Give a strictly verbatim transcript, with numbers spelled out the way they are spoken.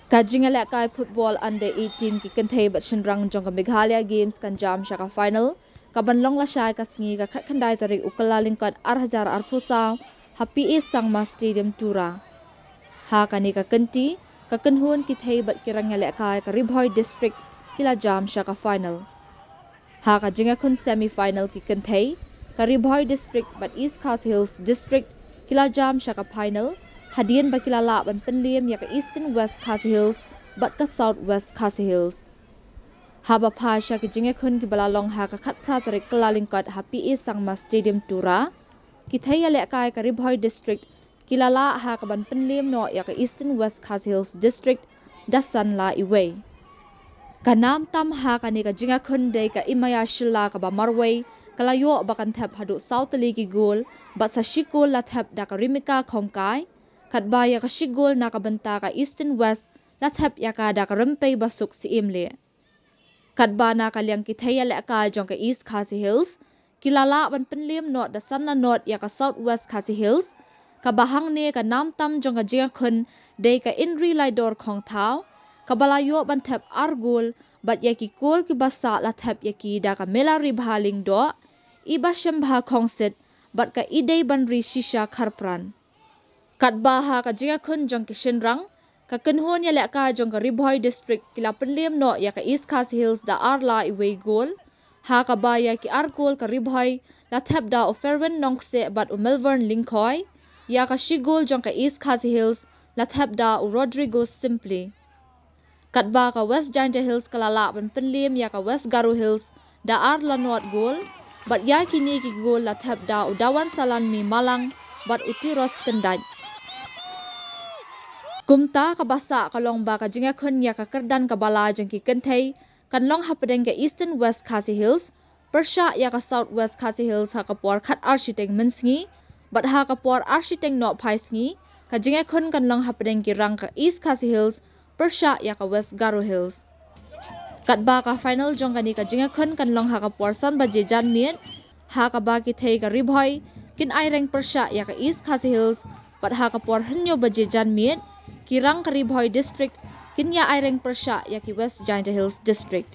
Ka jingïalehkai football under eighteen ki kynthei bad shynrang jong ka Meghalaya Games kan jam sha ka final, ka ban long lashai ka sngi ka khatkhyndai tarik u Kyllalyngkot ar hajar arphew saw ha P A Sangma Stadium, Tura. Ha kane ka kynti, ka kynhun ki thei bad ki rangïalehkai ka Ri Bhoi District ki la jam sha ka final. Ha ka jingïakhun semi final ki kynthei, ka Ri Bhoi District bad East Khasi Hills District ki la jam sha ka final, hadien ba ki la lah ban pynliem ïa ka Eastern West Khasi Hills bad ka South West Khasi Hills. Haba phai sha ki jingïakhun kiba la long ha ka khatphra tarik Kyllalyngkot ha P A Sangma Stadium, Tura, ki thei ïalehkai ka Ri Bhoi District ki la lah ha ka ban pynliem noh ïa ka Eastern West Khasi Hills District da san la iwei. Ka nam tam ha kane ka jingïakhun dei ka Imaya Shylla kaba marwei ka la ïoh ba kan thep haduh saw tylli ki gol, bad sa shi gol la thep da ka Rimika Khongkai, katba ïa ka shi gol na ka bynta ka Eastern West la thep ïa ka da ka Rympei Basuk Syiemlieh. Katba na ka liang ki thei ïalehkai jong ka East Khasi Hills ki la lah ban pynliem noh da san la not ïa ka South West Khasi Hills, kaba hangne ka nam tam jong ka jingïakhun dei ka Inri Laidor Khongthaw, kaba la ïoh ban thep ar gol, bad ïa ki gol kiba sah la thep ïa ki da ka Melaribha Lyngdoh, Ibashembha Khongsit, bad ka Ideibanri Shisha Kharpran. Katba ha ka jingïakhun jong ki shynrang, ka kynhun ïalehkai jong ka Ri Bhoi District ki la pynliem noh ïa ka East Khasi Hills da ar la iwei gol, ha kaba ïa ki ar gol ka Ri Bhoi la thep da u Fairwin Nongkseh bad u Melbourne Lyngkhoi, ïa ka shi gol jong ka East Khasi Hills la thep da u Rodrigo Simply. Katba ka West Jaintia Hills ka la lah ban pynliem ïa ka West Garo Hills da ar la not gol, bad ïa kine ki gol la thep da u Dawansalanmi Malang bad u Tiros Kyndait. Kumta kaba sah ka long ba ka jingïakhun ïa ka kyrdan kaba lai jong ki kynthei kan long hapdeng ka Eastern West Khasi Hills pyrshah ïa ka South West Khasi Hills ha ka por khat ar shiteng mynsngi, bad ha ka por ar shiteng nohphai sngi, ka jingïakhun kan long hapdeng ki rang ka East Khasi Hills pyrshah ïa ka West Garo Hills. Katba ka final jong kane ka jingïakhun kan long ha ka por san baje janmiet, ha kaba ki thei ka Ri Bhoi kin aireng pyrshah ïa ka East Khasi Hills, bad ha ka por hynñiew baje janmiet, ki rang ka Ri Bhoi District kin ïa aireng pyrshah ïa ki West Jaintia Hills District.